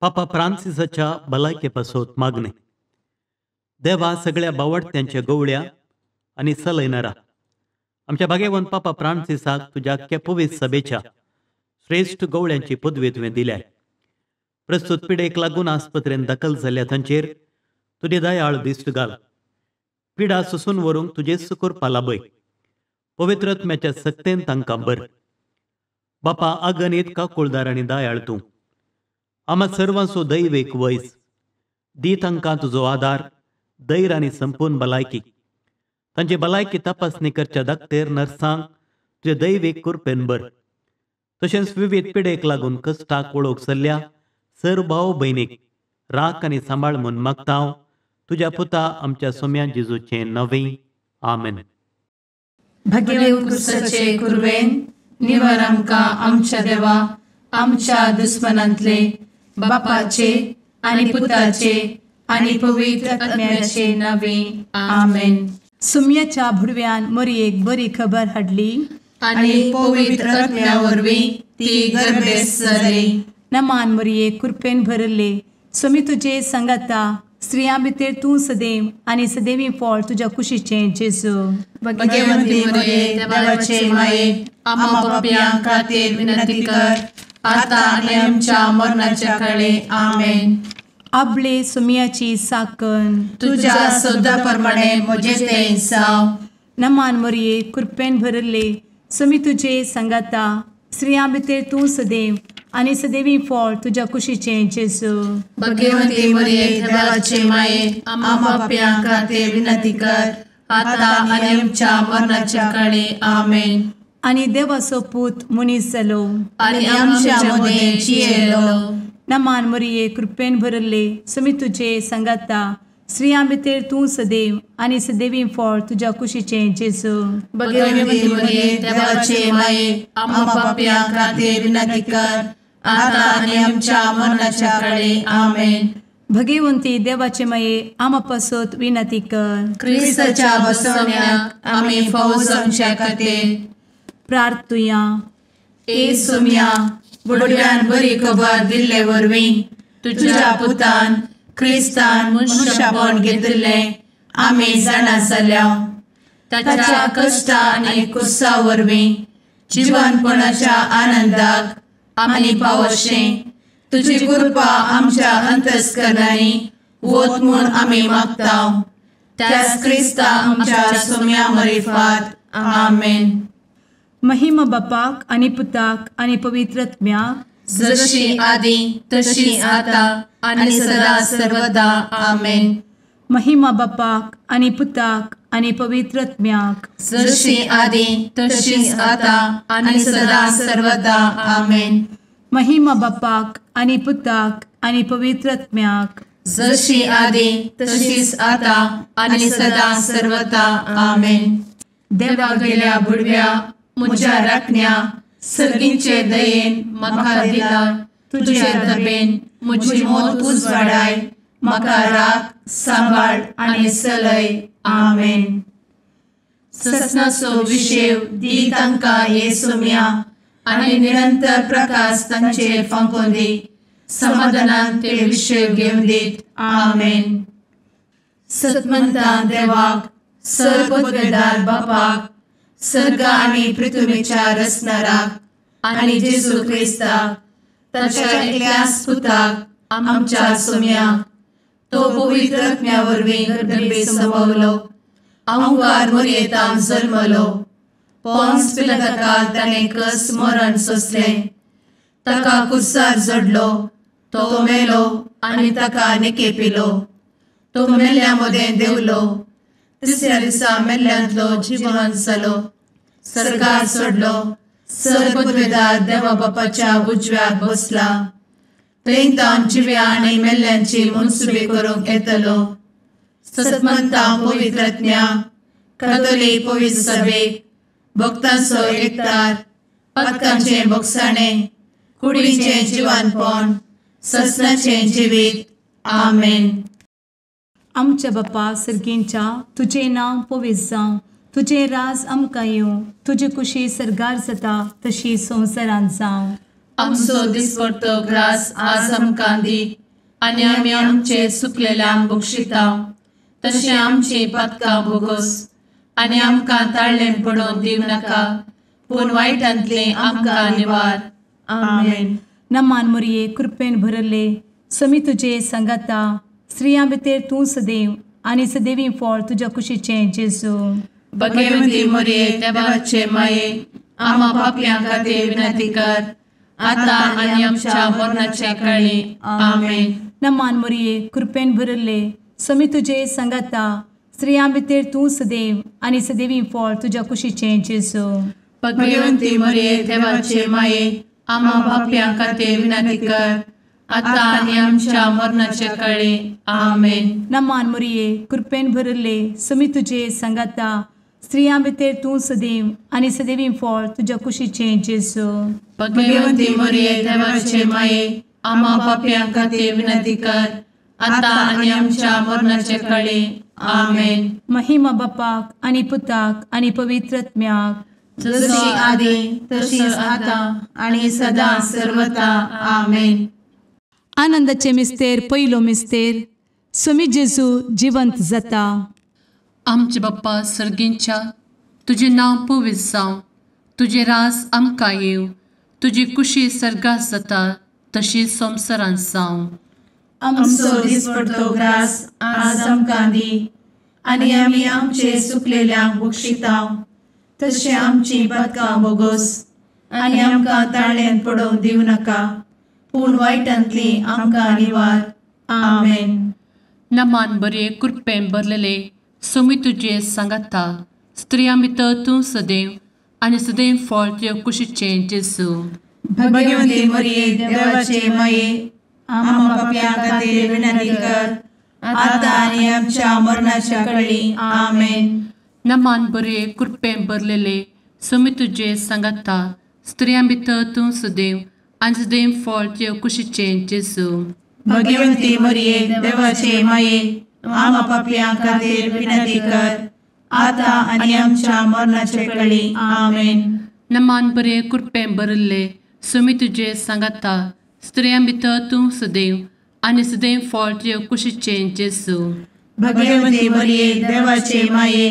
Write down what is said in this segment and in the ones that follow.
पापा फ्रांसिसाच्या भलायके पासत मागणे. देवा सगळ्या बावडत्यांच्या गवळ्या आनी सलयनारा आमच्या भाग्यवंत पापा फ्रांसिसाक तुज्या पवित्र सभेच्या श्रेश्ठ गवळ्यांची पदवी तुवें दिल्या. प्रस्तुत पिडेक लागून आस्पत्रेन दाखल जाल्ल्या तांचेर तुजी दयाळ दिश्ट घाल. पिडा सोसून व्हरूंक तुजेच कृपा लाभय. पवित्र आत्म्याच्या सक्तेन तांकां बर. बापा अगणीत काकुळदार आनी दयाळ तूं आमा सर्वांचो दैवेक वयस दी. तांकां तुजो आदार, धैर्य आनी संपूर्ण भलायकी. तांची भलायकी तपासणी करच्या दाक्तेर नर्सांक तुजे दैवीक कृपेन बर. तशेंच विविध पिडेक लागून कश्टाक वळोवंक सल्ल्या सर भाव भयणीक राख आनी सांबाळ म्हूण मागता हांव तुज्या पुता आमच्या सोम्या जेजूचें नवें. आमेन. भगेवंत क्रिस्ताचे कुर्बेन निवर आमकां आमच्या देवा आमच्या दुस्मनांतले बापाचे आनी पुताचे आनी पवित्र आत्म्याचे नावे. आमेन. सुम्याच्या भुडव्यान मोरयेक बरी खबर हाडली आनी पवित्र आत्म्या वरवीं ती गर्भेस्त जाली. नमान मोरये, कृपेन भरले, स्वामी तुजे संगाता, स्त्रियां भितर तूं सदैव आनी सदैवी फळ तुज्या कुशीचें जेजू. भगवंती मोरये, देवाचे माये, आम्हा पापयां खातीर विनंती कर आता आनी आमच्या मरणाच्या काळे. आमेन. आपले सुमियाची साकन तुज्या सदा प्रमाणे म्हजें तें जावं. नमान मोरये, कृपेन भरले, स्वामी तुजे संगाता, स्त्रियां भितर तूं सदैव आनी सदैवी फळ तुज्या कुशीचें जेजू. भगवंती मोरये, देवाचे माये, आम्हा पापयां खातीर विनंती कर आता आनी आमच्या मरणाच्या काळे. आमेन. आनी देवाचो पूत मनीस जालो आनी आमच्या मदें जियेलो. नमान मोरये, कृपेन भरले, स्वामी तुजे संगाता, स्त्रियां भितर तूं सदैव आनी सदैवी फळ तुज्या कुशीचें जेजू. भगवंती मोरये, देवाचे माये, आम्हा पापयां खातीर विनंती कर आता आनी आमच्या मरणाच्या काळे. आमेन. भगवंती देवाचे माये, आम्हा पासत विनंती कर. क्रिस्ताच्या बसवण्याक आमी फावो जावच्या खातीर प्रार्थुया. ए सोम्या, बुडव्यान बरी खबर दिल्ले वरवीं तुज्या पुतान क्रिस्तान मनशापण घेतिल्लें आमी जाणा जाल्या. ताच्या कश्टा आनी कुसा वरवीं जिवनपणाच्या आनंदाक आमी पावशें तुजी कृपा आमच्या अंतस्करणांनी वत म्हूण आमी मागता. त्याच क्रिस्ता आमच्या सोम्या मरिफात. आमेन. महिमा बापाक आनी पुताक आनी पवित्र आत्म्याक, जशी आदी तशी आता आनी सदा सर्वदा. आमेन. महिमा बापाक आनी पुताक आनी पवित्र आत्म्याक, जशी आदी तशी आता आनी सदा सर्वदा. आमेन. महिमा बापाक आनी पुताक आनी पवित्र आत्म्याक, जशी आदी तशीच आता आनी सदा सर्वदा. आमेन. देवा गेल्या बुडव्या म्हज्या राखण्या सर्गींचे दयेन म्हाका दिला तुजे दबेन म्हजी मोत उजवाडाय म्हाका राख सांबाळ आनी सलय. आमेन. ससनाचो विशेव दी तांकां हे सोम्या आनी निरंतर प्रकाश तांचेर फांकोवन दी. समाधानान ते विशेव घेवन दीत. आमेन. सतमंता देवाक, सर पदवेदार बापाक, सर्ग आनी पृथ्वीच्या रचणाराक आनी जेजू क्रिस्ताक ताच्या एकल्याच पुताक आमच्या सोम्याक, तो पवित्र आत्म्या वरवीं गर्भे संभवलो, अहंकार मोरयेतान जल्मलो, पोन्स पिलाताकाल ताणें कस मरण सोंसलें, ताका कुर्सार जडलो, तो मेलो आनी ताका निकेपिलो, तो मेल्ल्या मदें देंवलो, तिसऱ्या दिसा मेल्ल्यांतलो जिवन जालो, सर्गार सोडलो, सर पदवेदार देवा बापाच्या उजव्याक बसला, थंय तावन जिव्या आनी मेल्ल्यांची मनसुबी करूंक येतलो. सतमंता पवित्र आत्म्या, कातोलीक पवित्र सभेक, भक्तांचो एकतार, पातकांचें भोगसाणें, कुडीचें जिवानपण, ससनाचें जिवीत. आमेन. आमच्या बापा सर्गींच्या, तुजें नांव पवित्र जावं, तुजें राज आमकां येवं, तुजी कुशी सर्गार जाता तशी संवसारांत जावं. आमचो दिसपडतो ग्रास आज आमकां दी आनी आमी आमचे सुकलेल्यांक बक्षिता तशें आमची पातकां भोगोस आनी आमकां ताळ्ळें पडोवन दिवं नाका पूण वायटांतलें आमकां निवार. आमेन. नमान मोरये कृपेन भरले समी तुजे सांगाता स्त्रियां भितर तूं सदैव आनी सदैवी फळ तुज्या कुशीचें जेजू. भगवती मोरये देवाचे माये आमा पापयां खातीर विनंती कर आतां आनी आमच्या मरणाच्या काळी. आमेन. नमान मोरये कृपेन भरले समी तुजे सांगाता स्त्रियां भितर तूं सदैव आनी सदैवी फळ तुज्या कुशीचें जेजू. भगवती मोरये देवाचे माये आमा पापयां खातीर विनंती कर आतां आनी आमच्या मरणाच्या काळी. आमेन. नमान मोरये कृपेन भरले समी तुजे सांगाता स्त्रियां भितर तूं सदैव आनी सदैवी फळ तुज्या कुशीचें जेजू. भगवती मोरये देवाचे माये आमा पापयां खातीर विनंती कर आतां आनी आमच्या मरणाच्या काळी. आमेन. महिमा बापाक आनी पुताक आनी पवित्र आत्म्याक जशी आदी तशीच आतां आनी सदां सर्वता. आमेन. आनंदाचे मिस्तेर पयलो मिस्तेर स्वामी जेजू जिवंत जाता. आमचे बाप्पा सर्गींच्या तुजें नांव पवित्र जावं, तुजें रास आमकां येवं, तुजी कुशी सर्गात जाता तशी संवसारांत जावं. आमचो दिसपडतो ग्रास आज आमकां दी आनी आमी आमचे सुकलेल्यांक बक्षिता तशें आमची पातकां भोगोस आनी आमकां ताळ्ळेंत पडोवंक दिवं नाका पूण वायटांतली आमकां निवार. आमेन. नमान बरे कृपेन भरलेले स्वामी तुजे सांगाता स्त्रियां भितर तूं सदैव आनी सदैव फळ तुज्या कुशीचें जेजू. भगवती मोरये देवाचे माये आमा पापयां खातीर विनंती कर आतां आनी आमच्या मरणाच्या काळी. आमेन. नमान बरे कृपेन भरलेले स्वामी तुजे सांगाता स्त्रियां भितर तूं सदैव आनी सदैव फळ तुज्या कुशीचें जेजू. भगवती मोरये देवाचे माये आमा पापयां खातीर विनंती कर आतां आनी आमच्या मरणाच्या काळी. आमेन. नमान बरे कृपेन भरलेले स्वामी तुजे सांगाता स्त्रियां भितर तूं सदैव आनी सदैव फळ तुज्या कुशीचें जेजू. भगवती मोरये देवाचे माये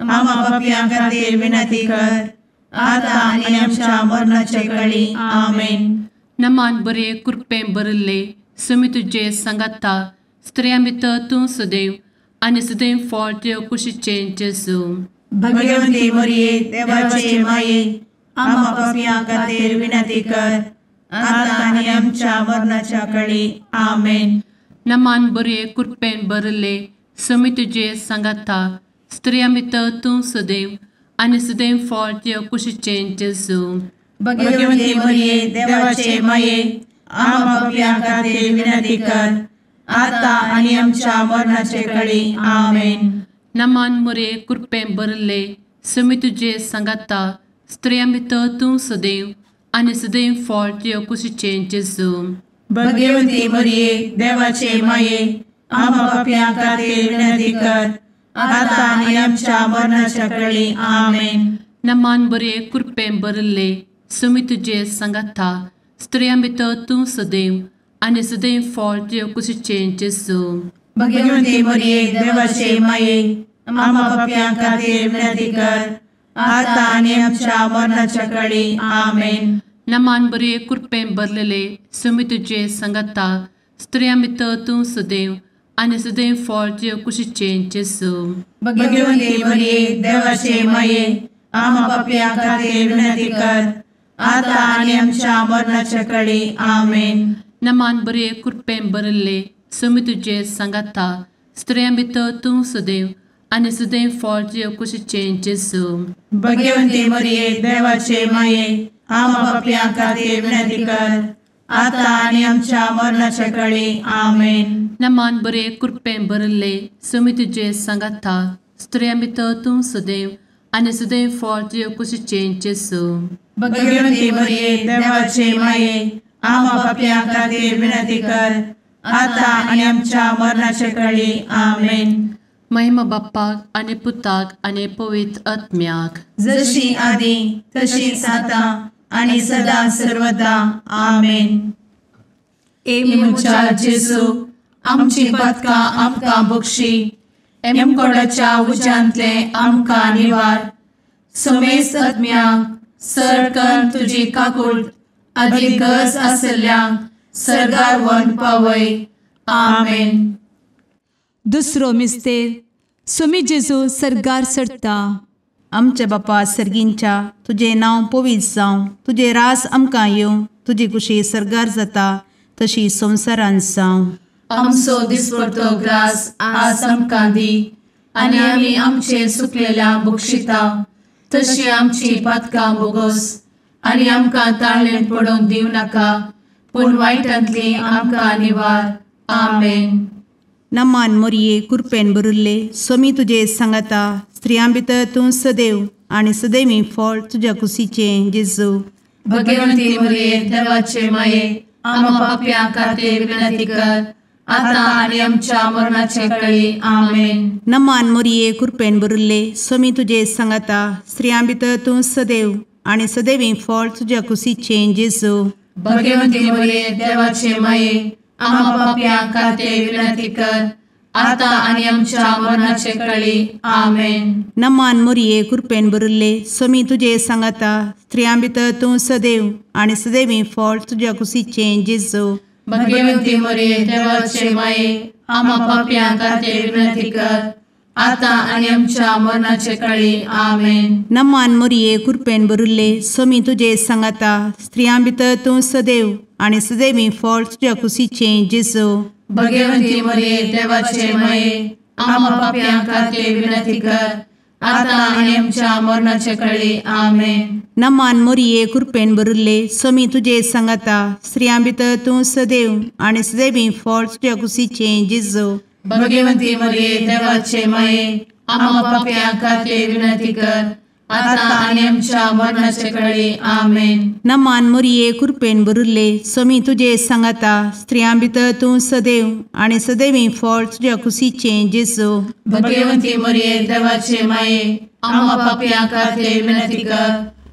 आमा पापयां खातीर विनंती कर आतां आनी आमच्या मरणाच्या काळी. आमेन. नमान बरे कृपेन भरलेले स्वामी तुजे सांगाता स्त्रियां भितर तूं सदैव आनी सदैव फळ तुज्या कुशीचें जेजू. भगवती मोरये देवाचे माये आमा पापयां खातीर विनंती कर आतां आनी आमच्या मरणाच्या काळी. आमेन. नमान बरे कृपेन भरलेले स्वामी तुजे सांगाता स्त्रियां भितर तूं सदैव आनी सदैव फळ तुज्या कुशीचें जेजू. भगवती मोरये देवाचे माये आमा पापयां खातीर विनंती कर आतां आनी आमच्या मरणाच्या काळी. आमेन. नमान मोरये कृपेन भरलेले स्वामी तुजे सांगाता स्त्रियां भितर तूं सदैव आनी सदैव फळ तुज्या कुशीचें जेजू. भगवती मोरये देवाचे माये आमा पापयां खातीर विनंती कर आतां आनी आमच्या मरणाच्या काळी. आमेन. नमान बरे कृपेन भरलेले स्वामी तुजे सांगाता स्त्रियां भितर तूं सदैव आनी सदैव फळ तुज्या कुशीचें जेजू. भगवती मोरये देवाचे माये आमा पापयां खातीर विनंती कर आतां आनी आमच्या मरणाच्या काळी. आमेन. नमान बरे कृपेन भरलेले स्वामी तुजे सांगाता स्त्रियां भितर तूं सदैव आनी सदैव फळ तुज्या कुशीचें जेजू. भगवती मोरये देवाचे माये आमा पापयां खातीर विनंती कर आतां आनी आमच्या मरणाच्या काळी. आमेन. नमान बरे कृपेन भरलेले स्वामी तुजे सांगाता स्त्रियां भितर तूं सदैव आनी सदैव फळ तुज्या कुशीचें जेजू. भगवती मोरये देवाचे माये आमा पापयां खातीर विनंती कर आतां आनी आमच्या मरणाच्या काळी. आमेन. नमान बरे कृपेन भरलेले स्वामी तुजे सांगाता स्त्रियां भितर तूं सदैव आनी सदैव फळ तुज्या कुशीचें जेजू. भगवती मोरये देवाचे माये आमा पापयां खातीर विनंती कर आतां आनी आमच्या मरणाच्या काळी. आमेन. महिमा बाप्पाक आनी पुताक आनी पवित्र आत्म्याक जशी आदी तशीच आतां आनी सदा सर्वदा. आमेन. ए म्हज्या जेजू, आमची पातकां आमकां बक्षी, एमकोडाच्या उज्यांतले आमकां निवार. समेस्त आत्म्यांक सरकन तुजी काकूट आदी गरज आशिल्ल्यांक सर्गार व्हरून पावय. आमेन. दुसरो मिस्तेर सुमी जेजू सर्गार सरता. आमच्या बापा सर्गींच्या, तुजें नांव पवित्र जावं, तुजें रास आमकां येवं, तुजी कुशी सर्गार जाता तशी संवसारांत जावं. आमचो दिसपडतो ग्रास आज आमकां दी आनी आमी आमचे सुकलेल्या बक्षिता तशी आमची पातकां बोगोस आनी आमकां ताळेन पडोवंक दिवं नाका, पूण वायटांतली आमकां निवार. आमेन. नमान मोरये, कुरपेन भरिल्ले, सोमी तुजे सांगाता, स्त्रियां भितर तूं सदैव आनी सदैवी फळ तुज्या कुशीचें जेजू. भगवंती मोरये, देवाचे माये, आमा पापयां खातीर विनंती कर, आतां आनी आमच्या मरणाचे कळी. आमेन. नमान मोरये, कुरपेन भरिल्ले, सोमी तुजे सांगाता, स्त्रियां भितर तूं सदैव आनी सदैवी फळ तुज्या कुशीचें जेजू. भगवंती मोरये, देवाचे माये, आमा पापयां खातीर विनंती कर, आतां आनी आमच्या मरणाचे कळी. आमेन. नमान मोरये, कुरपेन भरिल्ले, सोमी तुजे सांगाता, स्त्रियां भितर तूं सदैव आनी सदैवी फळ तुज्या कुशीचें जेजू. भगवंती मोरये, देवाचे माये, आमा पापयां खातीर विनंती कर, आतां आनी आमच्या मरणाचे कळी. आमेन. नमान मोरये, कुरपेन भरिल्ले, सोमी तुजे सांगाता, स्त्रियां भितर तूं सदैव आनी सदैवी फळ तुज्या कुशीचें जेजू. भगवंती मोरये, देवाचे माये, आमा पापयां खातीर विनंती कर, आतां आनी आमच्या मरणाचे कळी. आमेन. नमान मोरये, कुरपेन भरिल्ले, सोमी तुजे सांगाता, स्त्रियां भितर तूं सदैव आनी सदैवी फळ तुज्या कुशीचें जेजू. भगवंती मोरये, देवाचे माये, आमा पापयां खातीर विनंती कर, आतां आनी आमच्या मरणाचे कळी. आमेन. नमान मोरये, कुरपेन भरिल्ले, सोमी तुजे सांगाता, स्त्रियां भितर तूं सदैव आनी सदैवी फळ तुज्या कुशीचें जेजू. भगवंती मोरये, देवाचे माये, आमा पापयां खातीर विनंती कर,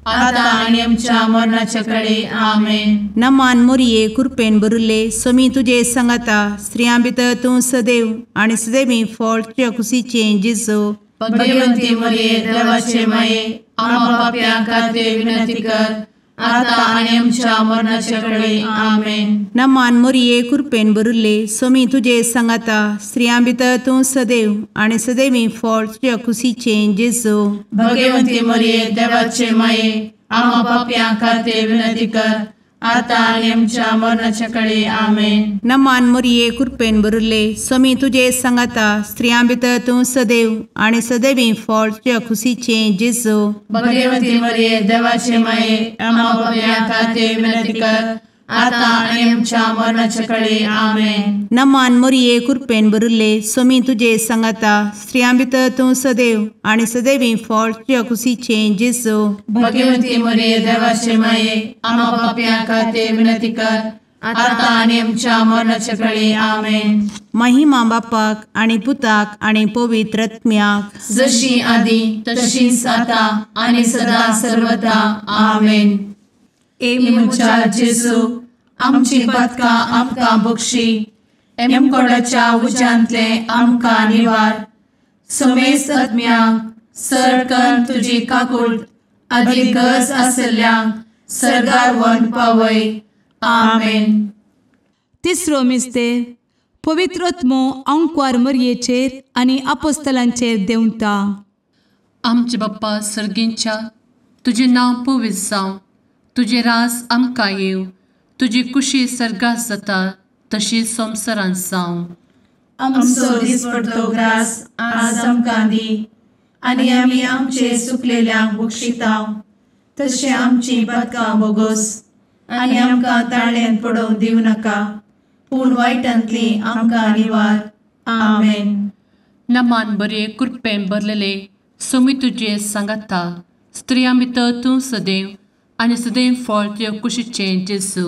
आतां आनी आमच्या मरणाचे कळी. आमेन. नमान मोरये, कुरपेन भरिल्ले, सोमी तुजे सांगाता, स्त्रियां भितर तूं सदैव आनी सदैवी फळ तुज्या कुशीचें जेजू. भगवंती मोरये, देवाचे माये, आमा पापयां खातीर विनंती कर, आतां आनी आमच्या मरणाचे कळी. आमेन. नमान मोरये, कुरपेन भरिल्ले, सोमी तुजे सांगाता, स्त्रियां भितर तूं सदैव आनी सदैवी फळ तुज्या कुशीचें जेजू. भगवंती मोरये, देवाचे माये, आमा पापयां खातीर विनंती कर, आतां आनी आमच्या मरणाचे कळी. आमेन. नमान मोरये, कुरपेन भरिल्ले, सोमी तुजे सांगाता, स्त्रियां भितर तूं सदैव आनी सदैवी फळ तुज्या कुशीचें जेजू. भगवंती मोरये, देवाचे माये, आमा पापयां खातीर विनंती कर, आतां आनी आमच्या मरणाचे कळी. आमेन. नमान मोरये, कुरपेन भरिल्ले, सोमी तुजे सांगाता, स्त्रियां भितर तूं सदैव आनी सदैवी फळ तुज्या कुशीचें जेजू. भगवंती मोरये, देवाचे माये, आमा पापयां खातीर विनंती कर, आतां आनी आमच्या मरणाचे कळी. आमेन. महिमा बापाक आनी पुताक आनी पवित्र आत्म्याक, जशी आदी तशीच आतां आनी सदा सर्वदा. आमेन. ए म्हज्या जेजू, आमची पातकां आमकां बक्षी, एमकोडाच्या उज्यांतले आमकां निवार. समेस्त आत्म्यांक सरकन तुजी काकूट आदी गरज आशिल्ल्यांक सर्गार व्हरून पावय. आमेन. तिसरो मिस्तेर पवित्र आत्मो आंकवार मरयेचेर आनी आपोस्तलांचेर देंवता. आमचे बाप्पा सर्गींच्या, तुजें नांव पवित्र जावं, तुजें रास आमकां येवं, तुजी कुशी सर्गात जाता तशी संवसारांत जावं. आमचो दिसपडतो ग्रास आज आमकां दी आनी आमी आमचे सुकलेल्यांक बक्षिता तशें आमची पातकां बोगोस आनी आमकां ताळ्यान पडोवंक दिवं नाका, पूण वायटांतली आमकां निवार. आमेन. नमान बरे कृपेन भरलेले, सोमी तुजे सांगाता, स्त्रियां भितर तूं सदैव आनी सदैव फळ तुज्या कुशीचें जेजू.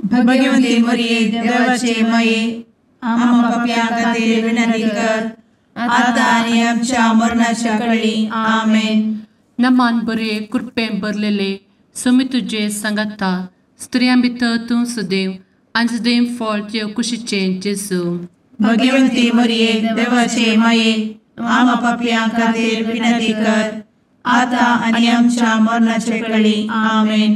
भगवंती मरिये, देवाचे माये, आमा पापयां खातीर विनंती कर, आतां आनी आमच्या मरणाच्या कळी. आमेन. नमान बरे कृपेन भरलेले, सोमी तुजे सांगाता, स्त्रियां भितर तूं सुदैव आनी सुदैव फळ तुजे कुशीचें जेजू। भगवंती मरिये देवाचे माये, आमा पापयां खातीर विनंती कर, आतां आनी आमच्या मरणाचे वेळी। आमेन।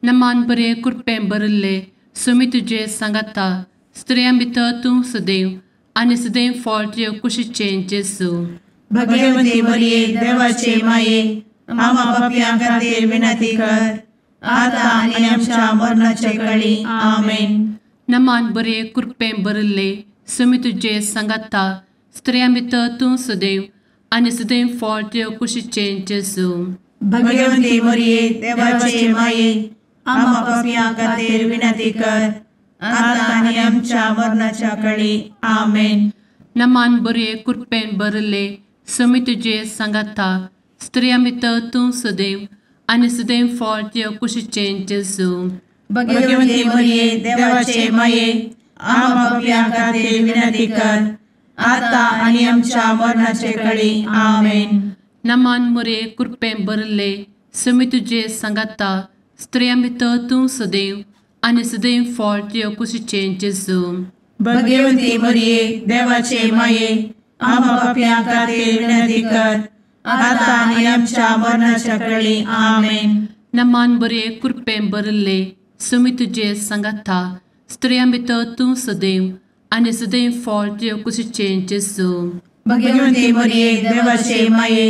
नमान बरे कृपेन भरिल्ले, सोमी तुजे सांगाता, स्त्रियां भितर तूं सुदैव आनी सुदैव फळ तुजे कुशीचें जेजू। भगवंती मरिये देवाचे माये, आमा पापयां खातीर विनंती कर, आतां आनी आमच्या मरणाचे वेळी। आमेन। नमान बरे कृपेन भरिल्ले, सोमी तुजे सांगाता, स्त्रियां भितर तूं सुदैव आनी सुदैव फळ तुजे कुशीचें जेजू। भगवंती मरिये देवाचे माये, आमा पापयां खातीर विनंती कर, आतां आनी आमच्या मरणाच्या वेळी। आमेन। नमान बरे कृपेन भरिल्ले, सोमी तुजे सांगाता, स्त्रियां भितर तूं सुदैव आनी सुदैव फळ तुजे कुशीचें जेजू। भगवंती मरिये देवाचे माये, आमा पापयां खातीर विनंती कर, आतां आनी आमच्या मरणाचे वेळी। आमेन। नमान मरिये कृपेन भरिल्ले, सोमी तुजे सांगाता, स्त्रियां भितर तूं सुदैव आनी सुदैव फळ तुजे कुशीचें जेजू। भगवंती मरिये देवाचे माये, आमा पापयां खातीर विनंती कर, आतां आनी आमच्या मरणाच्या वेळी। आमेन। नमान बरे कृपेन भरिल्ले, सोमी तुजे सांगाता, स्त्रियां भितर तूं सुदैव आनी सुदैव फळ तुजे कुशीचें जेजू। भगवंती मरिये देवाचे माये,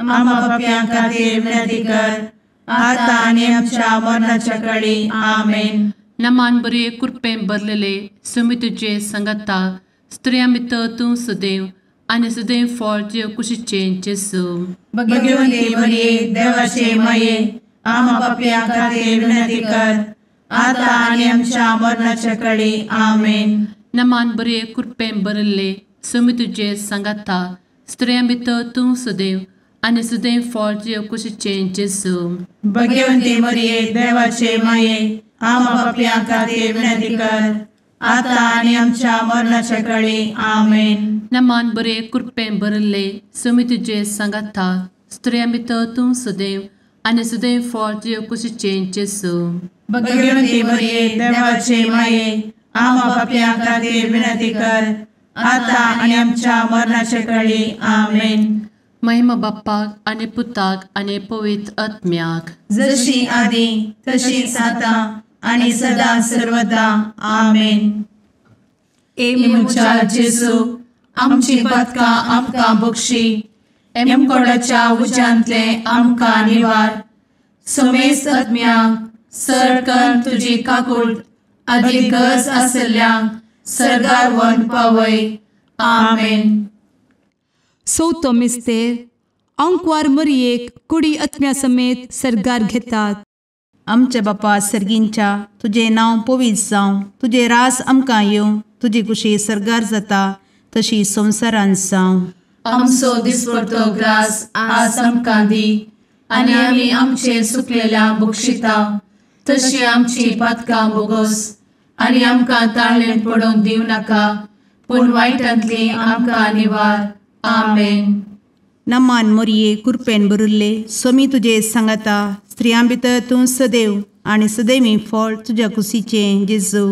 आमा पापयां खातीर विनंती कर, आतां आनी आमच्या मरणाच्या वेळी। आमेन। नमान बरे कृपेन भरिल्ले, सोमी तुजे सांगाता, स्त्रियां भितर तूं सुदैव आनी सुदैव फळ तुजे कुशीचें जेजू। भगवंती मरिये देवाचे माये, आमा पापयां खातीर विनंती कर, आतां आनी आमच्या मरणाच्या वेळी। आमेन। नमान बरे कृपेन भरिल्ले, सोमी तुजे सांगाता, स्त्रियां भितर तूं सुदैव आनी सुदैव फळ तुजे कुशीचें जेजू। भगवंती मरिये देवाचे माये, आमा पापयां खातीर विनंती कर, आतां आनी आमच्या मरणाच्या वेळी। आमेन। नमान बरे कृपेन भरिल्ले, सोमी तुजे सांगाता, स्त्रियां भितर तूं सुदैव आनी सुदैव फळ तुजे कुशीचें जेजू। भगवंती मरिये देवाचे माये, आमा पापयां खातीर विनंती कर, आतां आनी आमच्या मरणाच्या वेळी। आमेन। महिमा बाप्पाक आनी पुताक आनी पवित्र आत्म्याक, जशी आदी तशीच आतां आनी सदा सर्वदा। आमेन। ए म्हज्या जेजू, आमची पातकां आमकां बक्षी, एमकोडाच्या उज्यांतले आमकां निवार, समेस्त आत्म्यांक सरकन तुजी काकूट आदी गरज आसल्ल्यांक सर्गार व्हरून पावय। आमेन। चवथो मिस्तेर, आंकवार मरियेक कुडी आत्म्या समेत सर्गार घेतात। आमच्या बापा सर्गींच्या, तुजें नांव पवित्र जावं, तुजें रास आमकां येवं, तुजी कुशी सर्गार जाता तशी संवसारांत जावं। आमचो दिसपडतो ग्रास आज आमकां दी, आनी आमी आमचे सुकलेल्या बक्षिता तशी आमची पातकां बोगोस, आनी आमकां ताळेन पडोवंक दिवं नाका, पूण वायटांतली आमकां निवार। आमेन। नमान मोरये कृपेन भरिल्ले, सोमी तुजे सांगाता, स्त्रियां भितर तूं सदैव आनी सदैवी फळ तुज्या कुशीचें जेजू।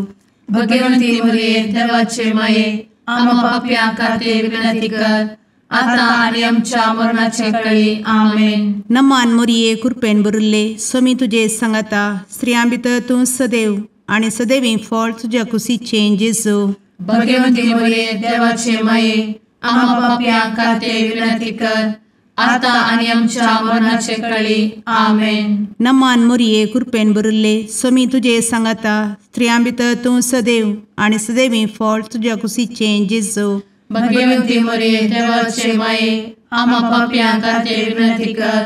भगवंती मरिये देवाचे माये, आमा पापयां खातीर विनंती कर, आतां आनी आमच्या मरणाचे वेळी। आमेन। नमान मोरये कृपेन भरिल्ले, सोमी तुजे सांगाता, स्त्रियां भितर तूं सदैव आनी सदैवी फळ तुज्या कुशीचें जेजू। भगवंती मरिये देवाचे माये, आमा पापयां खातीर विनंती कर, आतां आनी आमच्या मरणाचे वेळी। आमेन। नमान मोरये कृपेन भरिल्ले, सोमी तुजे सांगाता, स्त्रियां भितर तूं सदैव आनी सदैवी फळ तुज्या कुशीचें जेजू। भगवंती मरिये देवाचे माये, आमा पापयां खातीर विनंती कर,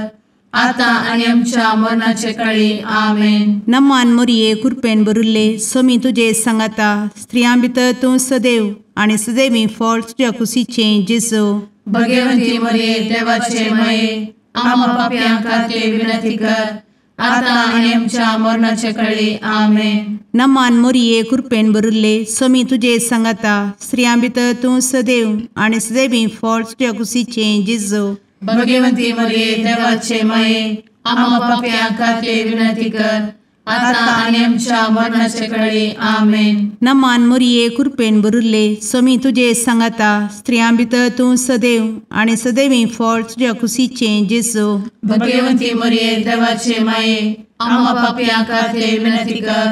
आतां आनी आमच्या मरणाचे वेळी। आमेन। नमान मोरये कृपेन भरिल्ले, सोमी तुजे सांगाता, स्त्रियां भितर तूं सदैव आनी सदैवी फळ तुज्या कुशीचें जेजू। भगवंती मरिये देवाचे माये, आमा पापयां खातीर विनंती कर, आतां आनी आमच्या मरणाचे वेळी। आमेन। नमान मोरये कृपेन भरिल्ले, सोमी तुजे सांगाता, स्त्रियां भितर तूं सदैव आनी सदैवी फळ तुज्या कुशीचें जेजू। भगवंती मरिये देवाचे माये, आम्हा पापयां खातीर विनंती कर आतां आनी आमच्या मरणाचे कळी. आमेन. नमान मोरये कृपेन भरिल्ले स्वामी तुजे सांगाता स्त्रियां भितर तूं सदैव आनी सदैवी फळ तुज्या कुशीचें जेजू. भगवंती मोरये देवाचे माये आम्हा पापयां खातीर विनंती कर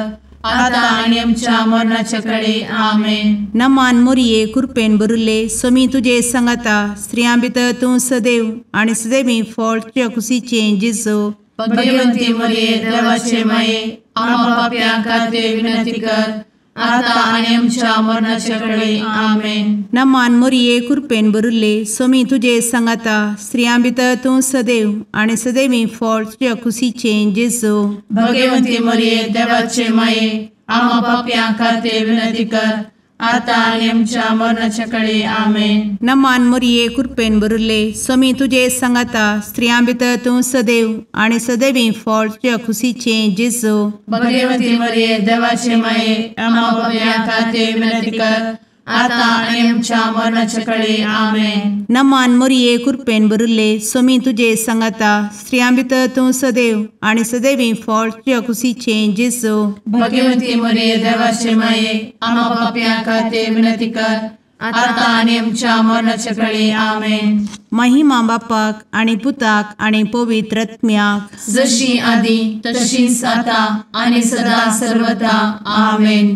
आतां आनी आमच्या मरणाचे कळी. आमेन. नमान मोरये कृपेन भरिल्ले स्वामी तुजे सांगाता स्त्रियां भितर तूं सदैव आनी सदैवी फळ तुज्या कुशीचें जेजू. भगवंती मोरये देवाचे माये आम्हा पापयां खातीर विनंती कर आतां आनी आमच्या मरणाचे कळी. आमेन. नमान मोरये कृपेन भरिल्ले स्वामी तुजे सांगाता स्त्रियां भितर तूं सदैव आनी सदैवी फळ तुज्या कुशीचें जेजू. भगवंती मोरये देवाचे माये आम्हा पापयां खातीर विनंती कर आतां आनी आमच्या मरणाचे कळी. आमेन. नमान मोरये कृपेन भरिल्ले स्वामी तुजे सांगाता स्त्रियां भितर तूं सदैव आनी सदैवी फळ तुज्या कुशीचें जेजू. भगवंती मोरये देवाचे माये आम्हा पापयां खातीर विनंती कर आतां आनी आमच्या मरणाचे कळी. आमेन. नमान मोरये कृपेन भरिल्ले स्वामी तुजे सांगाता स्त्रियां भितर तूं सदैव आनी सदैवी फळ तुज्या कुशीचें जेजू. भगवंती मोरये देवाचे माये आम्हा पापयां खातीर विनंती कर आतां आनी आमच्या मरणाचे कळी. आमेन. महिमा बापाक आनी पुताक आनी पवित्र आत्म्याक, जशी आदी तशीच आतां आनी सदा सर्वदा. आमेन.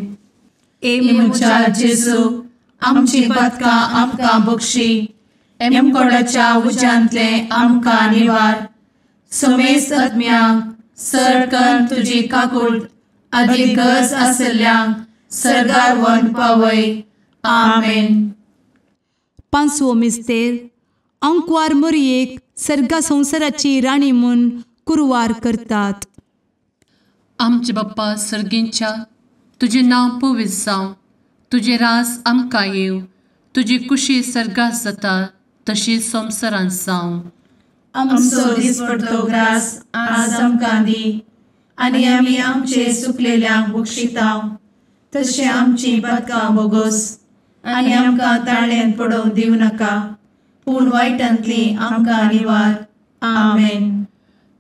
ए म्हज्या जेजू आमची पातकां आमकां बक्षी, एमकोडाच्या उज्यांतले आमकां निवार, समेस्त आत्म्यांक सरकन तुजी काकूट आदी गरज आशिल्ल्यांक सर्गार व्हरून पावय. आमेन. पांचवो मिस्तेर अंकवार मोरयेक सर्गा संवसाराची राणी म्हूण कुरवार करतात. आमचे बाप्पा सर्गींच्या, तुजें नांव पवित्र जावं, तुजें राज आमकां येवं, तुजी कुशी सर्गात जाता तशी संवसारांत जावं. आमचो दिसपडतो ग्रास आज आमकां दी आनी आमी आमचे चुकलेल्यांक बक्षितांव तशें आमची पातकां बोगोस आनी आमकां ताळ्यांत पडोवंक दिवं नाका, पूण वायटांतली आमकां निवार. आमेन.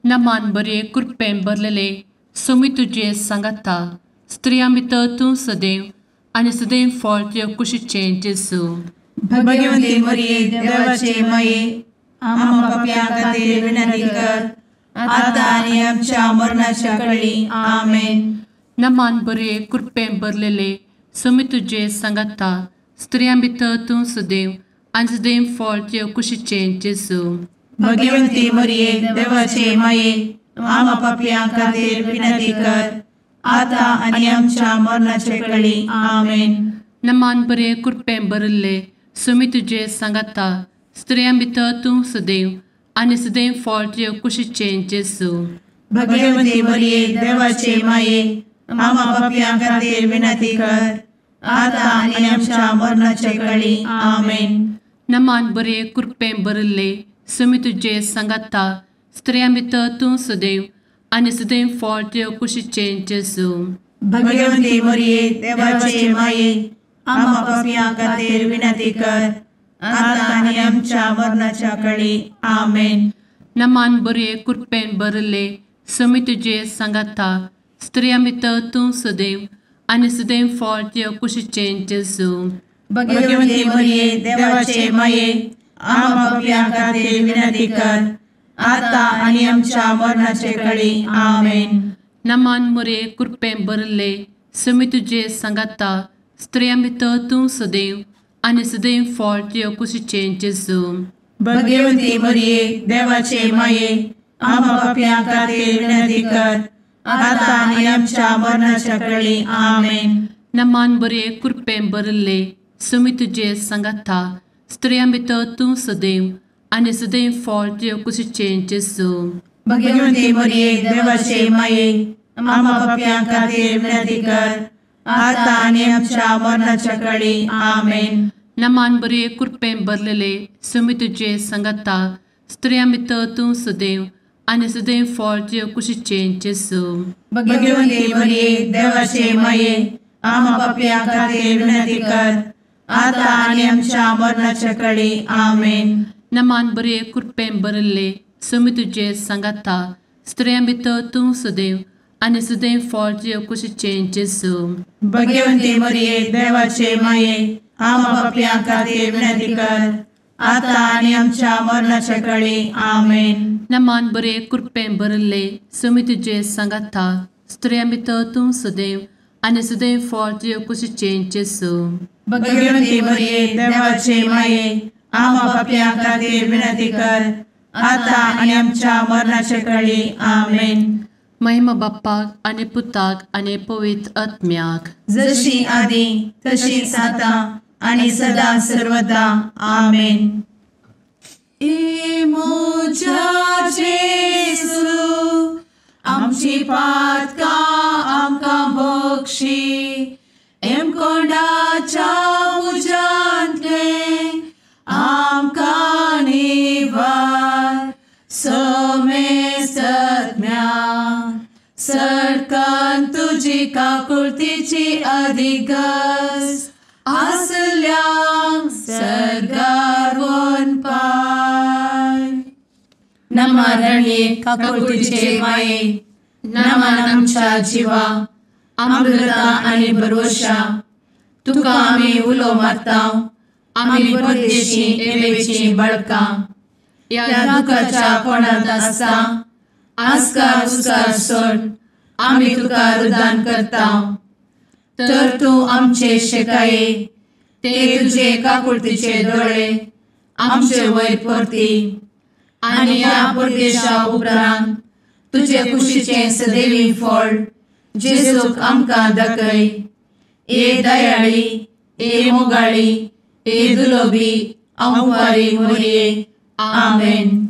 नमान बरे कृपेन भरलेले स्वामी तुजे सांगाता, स्त्रियां भितर तूं सदैव आनी सदैव फळ तुज्या कुशीचें जेजू. भगवंती मोरये देवाचे माये आम्हा पापयां खातीर विनंती कर आतां आनी आमच्या मरणाच्या कळी. आमेन. नमान बरे कृपेन भरलेले स्वामी तुजे सांगाता, स्त्रियां भितर तूं सदैव आनी सदैव फळ तुज्या कुशीचें जेजू. भगवंती मोरये देवाचे माये आम्हा पापयां खातीर विनंती कर आतां आनी आमच्या मरणाचे कळी. आमेन. नमान बरे कृपेन भरिल्ले स्वामी तुजे सांगाता, स्त्रियां भितर तूं सदैव आनी सदैव फळ तुज्या कुशीचें जेजू. भगवंती मोरये देवाचे माये आम्हा पापयां खातीर विनंती कर आतां आनी आमच्या मरणाचे कळी. आमेन. नमान बरे कृपेन भरिल्ले स्वामी तुजे सांगाता, स्त्रियां भितर तूं सदैव आनी सदैव फळ तुज्या कुशीचें जेजू. भगवंती मोरये देवाचे माये आम्हा पापयां खातीर विनंती कर आतां आनी आमच्या मरणाच्या कळी. आमेन. नमान बरे कृपेन भरिल्ले स्वामी तुजे सांगाता, स्त्रियां भितर तूं सदैव आनी सदैव फळ तुज्या कुशीचें जेजू. भगवंती मोरये देवाचे माये आम्हा पापयां खातीर विनंती कर आतां आनी आमच्या मरणाचे कळी. आमेन. नमान मोरये कृपेन भरिल्ले स्वामी तुजे सांगाता, स्त्रियां भितर तूं सदैव आनी सदैव फळ तुज्या कुशीचें जेजू. भगवंती मोरये देवाचे माये आम्हा पापयां खातीर विनंती कर आतां आनी आमच्या मरणाच्या कळी. आमेन. नमान बरे कृपेन भरिल्ले स्वामी तुजे सांगाता, स्त्रियां भितर तूं सदैव आनी सदैव फळ तुज्या कुशीचें जेजू. भगवंती मोरये देवाचे माये आम्हा पापयां खातीर विनंती कर आतां आनी आमच्या मरणाच्या कळी. आमेन. नमान बरे कृपेन भरलेले स्वामी तुजे सांगाता, स्त्रियां भितर तूं सदैव आनी सदैव फळ तुज्या कुशीचें जेजू. भगवंती मोरये देवाचे माये आम्हा पापयां खातीर विनंती कर आतां आनी आमच्या मरणाच्या कळी. आमेन. नमान बरे कृपेन भरिल्ले स्वामी तुजे सांगाता, स्त्रियां भितर तूं सदैव आनी सदैव फळ तुजे कुशीचें जेजू. भगवंती मरिये देवाचे माये आमा पापयां खातीर विनंती कर आतां आनी आमच्या मरणाच्या कळी. आमेन. नमान बरे कृपेन भरिल्ले स्वामी तुजे सांगाता, स्त्रियां भितर तूं सदैव आनी सदैव फळ तुजे कुशीचें जेजू. भगवंती मरिये देवाचे माये आमा पापयां खातीर विनंती कर आतां आनी आमच्या मरणाच्या कळी. आमेन. महिमा बाप्पाक आनी पुताक आनी पवित्र आत्म्याक, जशी आदी तशीच आतां आनी सदा सर्वदा. आमेन. ए म्हज्या जेजू आमची पातकां आमकां बक्षी, एमकोंडाच्या उज्यांतले आमकां निवार, समेस्तज्ञा सरकान तुजी काकुळतीची अधिगस आसल्यांक सर्गार वनपाय. नमरणे काकुळतीचे माये, नमन आमच्या जिवा अमृता आनी भरवशा, तुका आमी उलो मारता, आमी परदेशी एवेची बळकां, ह्या दुखाच्या कोणांत आसता आस्कार उस्कार सोड आमी तुका रुदान करता, तर तूं आमचे शेकाये ते तुजे काकुळतीचे दोळे आमचे वयर परती आनी ह्या परदेशा उपरांत तुजे कुशीचें सदैवी फळ जेजूक आमकां दाखय. ए दयाळी, ए मोगाळी, ए दुलोबी अंवारी मोरये. आमेन.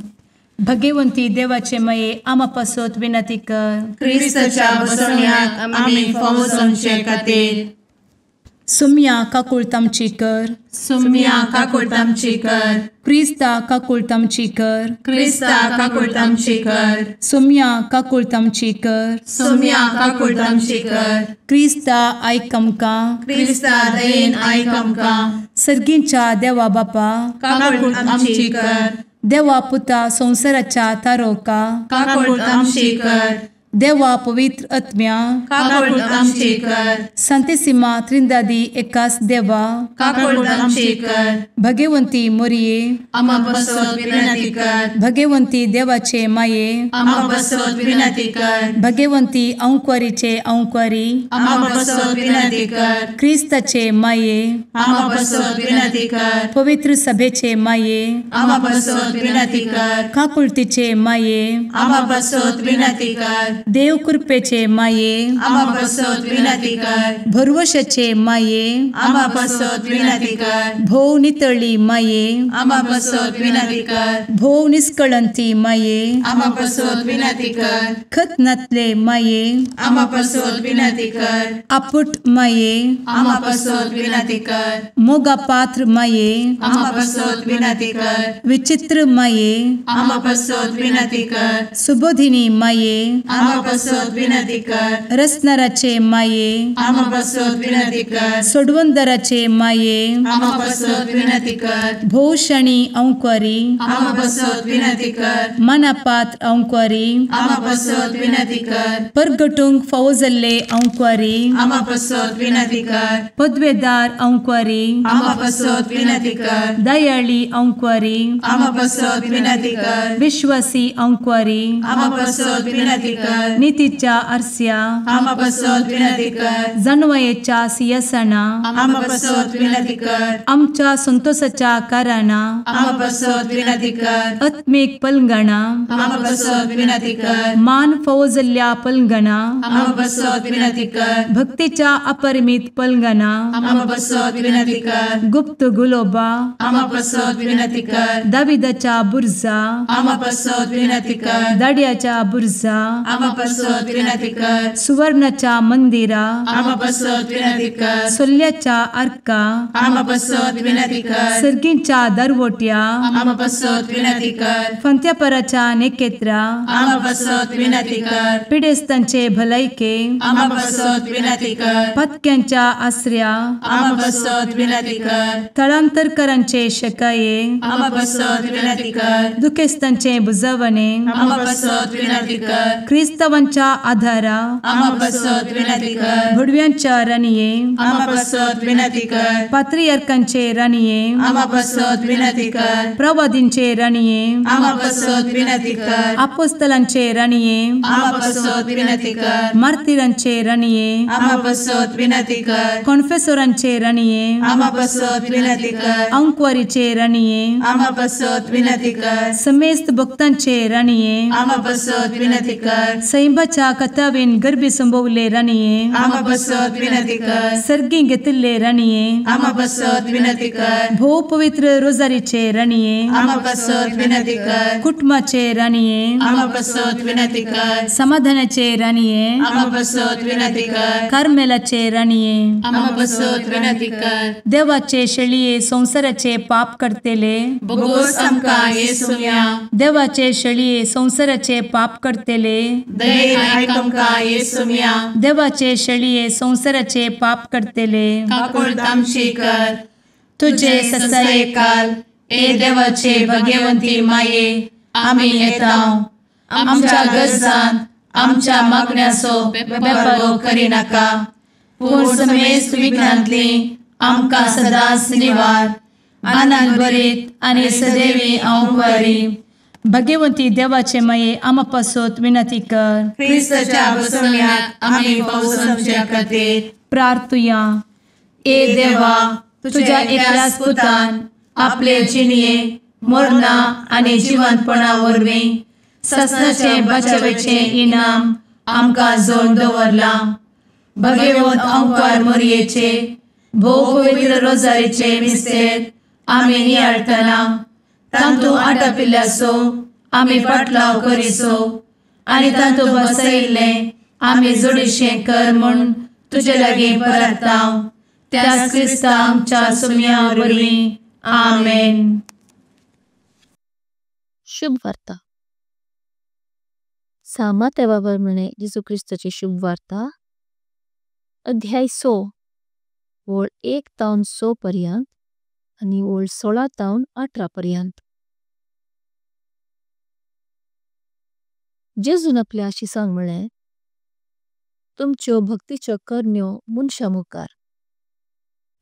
भगवंती देवाचे मये आमा पासत विनंती कर. क्रिस्ताच्या बसवण्याक आमी फावो जावचे खातीर. सुम्या काकुळट आमची कर. सुम्या काकुळट आमची कर. क्रिस्ता काकुळट आमची कर. क्रिस्ता काकुळट आमची कर. सुम्या काकुळट आमची कर. सुम्या काकुळट आमची कर. क्रिस्ता आयक आमकां. क्रिस्ता दयेन आयक आमकां. सर्गींच्या देवा बापा काकुळट आमची कर. देवा पुता संवसाराच्या तारोका काकुळट आमची कर. देवा पवित्र आत्म्या काकुळट आमची कर. संतेसिमा त्रिंदादी एकास देवा काकुळट आमची कर. भगवंती मोरये आमा पासत विनंती कर. भगवंती देवाचे माये आमा पासत विनंती कर. भगवंती अंकुरीचे अंकुरी आमा पासत विनंती कर. क्रिस्ताचे माये आमा पासत विनंती कर. पवित्र सभेचे माये आमा पासत विनंती कर. काकुळतीचे माये आमा पासत विनंती कर. देव कृपेचे माये आमा पासत विनंती कर. भरवशाचे माये आमा पासत विनंती कर. भोव नितळी माये आमा पासत विनंती कर. भोव निष्कळंती माये आमा पासत विनंती कर. खतनातले माये आमा पासत विनंती कर. आपुट माये आमा पासत विनंती कर. मोगा पात्र माये आमा पासत विनंती कर. विचित्र माये आमा पासत विनंती कर. सुबोधिनी माये आमा पासत विनंती कर. रसनाराचे माये आमा पासत विनंती कर. सोडवंदराचे माये आमा पासत विनंती कर. भोवशणी अंकुरी आमा पासत विनंती कर. मनापात्र अंकुरी आमा पासत विनंती कर. परगटूंक फावो जाल्ले अंकुरी आमा पासत विनंती कर. पदवेदार अंकुरी आमा पासत विनंती कर. दयाळी अंकुरी आमा पासत विनंती कर. विश्वासी अंकुरी आमा पासत विनंती कर. नितीच्या आरस्या आमा पासत विनंती कर. जानवयेच्या सिंहासना आमा पासत विनंती कर. आमच्या संतोषाच्या कारणा आमा पासत विनंती कर. आत्मीक पलंगणा आमा पासत विनंती कर. मान फावो जाल्ल्या पलंगणा आमा पासत विनंती कर. भक्तीच्या अपरिमित पलंगणा आमा पासत विनंती कर. गुप्त गुलोबा आमा पासत विनंती कर. दाविदाच्या बुर्जा आमा पासत विनंती कर. दाड्याच्या बुर्जा आमा आमा पासत विनंती कर। सुवर्णाच्या मंदिरा आमा पासत विनंती कर। सोल्याच्या आर्का आमा पासत विनंती कर। सर्गींच्या दरवट्या आमा पासत विनंती कर। फंत्यापराच्या नेकेत्रा आमा पासत विनंती कर। पिडेस्तांचे भलायके आमा पासत विनंती कर। पत्क्यांच्या आसऱ्या आमा पासत विनंती कर। थळांतरकरांचे शकाये आमा पासत विनंती कर। दुखेस्तांचे बुजवणे आमा पासत विनंती कर। क्रिस्तावांच्या आधारा आमा पासत विनंती कर। भुडव्यांच्या राणये आमा पासत विनंती कर। पात्रियार्कांचे राणये आमा पासत विनंती कर। प्रवादींचे राणये आमा पासत विनंती कर। अपोस्तलांचे राणये आमा पासत विनंती कर। मार्तीरांचे राणये आमा पासत विनंती कर। कॉन्फेसोरांचे राणये आमा पासत विनंती कर। अंकवारीचे राणये आमा पासत विनंती कर। समेस्त भक्तांचे राणये आमा पासत विनंती कर। सैंबाच्या कथावेन गर्भी संभवले राणये आमा पासत विनंती कर। सर्गी घेतिल्ले राणये आमा पासत विनंती कर। भोव पवित्र रोजारीचे राणये आमा पासत विनंती कर। कुटुंबाचे राणये आमा पासत विनंती कर। समाधानाचे राणये आमा पासत विनंती कर। कार्मेलाचे राणये आमा पासत विनंती कर। देवाचे शेळये संसाराचे पाप करतेले बोगोस आमकां येसुम्या। देवाचे शेळये संसाराचे पाप करतेले दयेन आयक आमकां येसुम्या। देवाचे शेळये संसाराचे पाप करतेले काकुळट आमची कर। तुझे ससायेकाल ए देवाचे भगवंती माये आमी येता आमच्या गरजान आमच्या मागण्याचो बेपारो करिनाका, पूण समेस्त विघ्नांतली आमकां सदांच निवार। आनंद भरीत आनी सदैवी अंकुरी भगवंती देवाचे माये आमा पासत विनंती कर। क्रिस्ताच्या बसवण्याक आमी पावसाच्या खातीर प्रार्थुया। ए देवा, तुझ्या एकल्याच पुतान आपले जिणये मरणा आनी जिवंतपणा वरवीं ससनाचे बचावेचे इनाम आमकां जोड दवरलां। भगवंत अंकार मोरयेचे भोव पवित्र रोजारीचे मिस्तेर आमी नियाळटना तांतू आटापिल्ल्याचो आमी पाटलाव करिसो आनी तांतू बसयिल्लें आमी जोडीशें कर म्हूण तुजे लागीं परताव त्याच क्रिस्ता आमच्या सुम्या वरवीं। आमेन। शुभ वार्ता। सामा तेवा म्हणे जेसू क्रिस्ताची शुभ वार्ता अध्याय 100 वळ 1 तावन 100 पर्यंत आणि वळ 16 तावन 18 पर्यंत। जेजून आपल्या शिसांक म्हळे तुमच्यो भक्तीच्यो करण्यो मनशा मुखार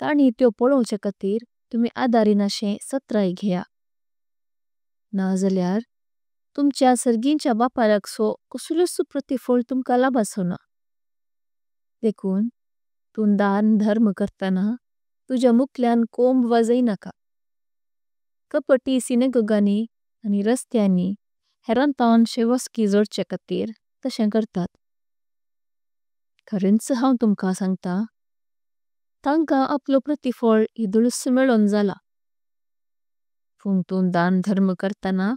ताणी त्यो पळोवचे खातीर तुमी आदारिनाशे सत्राय घेया ना जाल्यार तुमच्या सर्गींच्या बापाराक सो कसलोच प्रतिफळ तुमकां लाभाचो ना। देखून तूं दान धर्म करताना तुज्या मुखल्यान कोंब वाजयनाका। कपटी सिनेगोगांनी आनी रस्त्यांनी हेरां तावन शेवस्की जोडचे खातीर तशें करतात। खरेंच हांव तुमकां सांगता तांकां आपलो प्रतिफळ येदोळच मेळोन जाला। पूण तूं दान धर्म करताना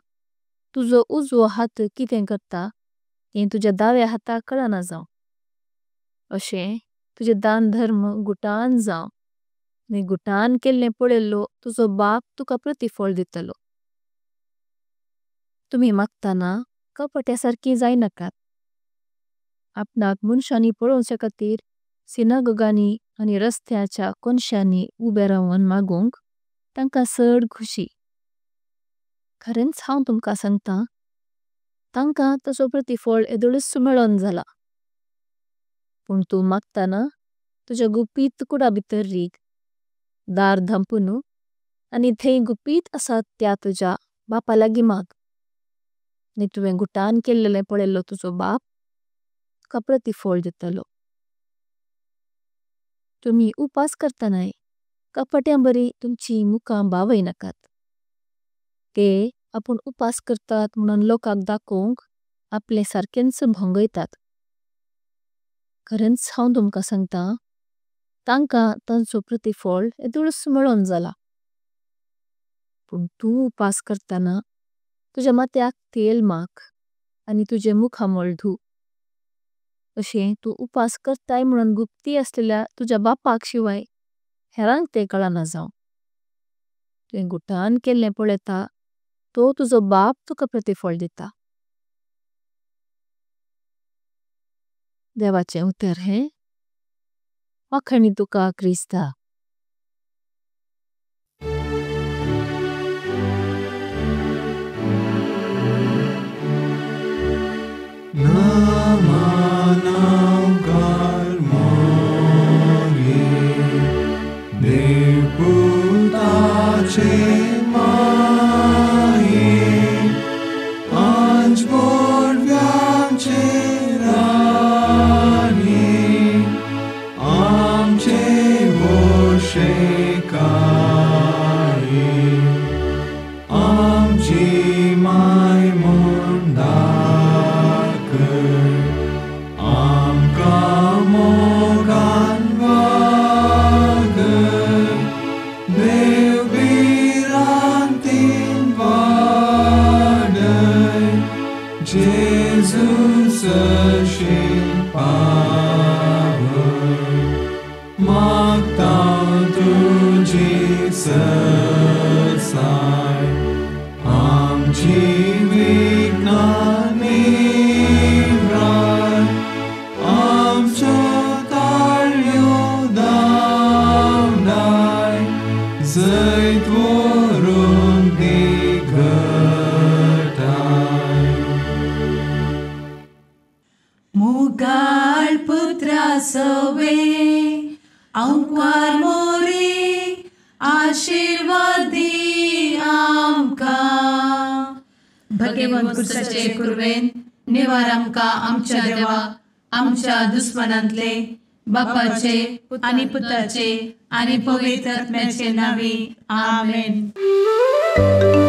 तुजो उजवो हात कितें करता तें तुज्या दाव्या हाताक कळना जावं। अशें तुजें दान धर्म गुटान जावं आनी गुटान केल्लें पळयल्लो तुजो बाप तुका प्रतिफळ दितलो। तुमी मागताना कपट्या सारकी जायनाकात। आपणाक मनशांनी पळोवचे खातीर सिनेगोगांनी आनी रस्त्याच्या कोनशांनी उबे रावन मागूंक तांकां चड खुशी। खरेंच हांव तुमकां सांगता तांकां ताचो प्रतिफळ येदोळच मेळोन जाला। पूण तूं मागताना तुज्या गुपीत कुडा भितर रीग दार धांपुनू आनी थंय गुपीत असा त्या तुज्या बापा लागीं माग आनी तुवें गुटान केल्लें पळयल्लो तुजो बाप तुका प्रतिफळ दितलो। तुमी उपास करतानाय कपट्यां बरी तुमची मुखां बावयनाकात। ते आपूण उपास करतात म्हणून लोकांक दाखोवंक आपले सारकेंच भोंगयतात। खरेंच हांव तुमकां सांगता तांकां तांचो प्रतिफळ येदोळच मेळोन जाला। पूण तूं उपास करताना तुज्या माथ्याक तेल माख आनी तुजें मुखामळ धु। अशें तू उपास करताय म्हुणों गुप्ती असलेल्या तुझ्या बापाक शिवाय हेरांक ते कळना जाऊं। तुवें गुट्टान केले पोळेता तो तुझो बाप तुका प्रतिफल दीता। देवाचें उतर हें वाखाणीं तुका क्रिस्ता। दुस्मनांतले बापाचे आनी पुताचे आनी पवित्र आत्म्याचे नांवी आमेन।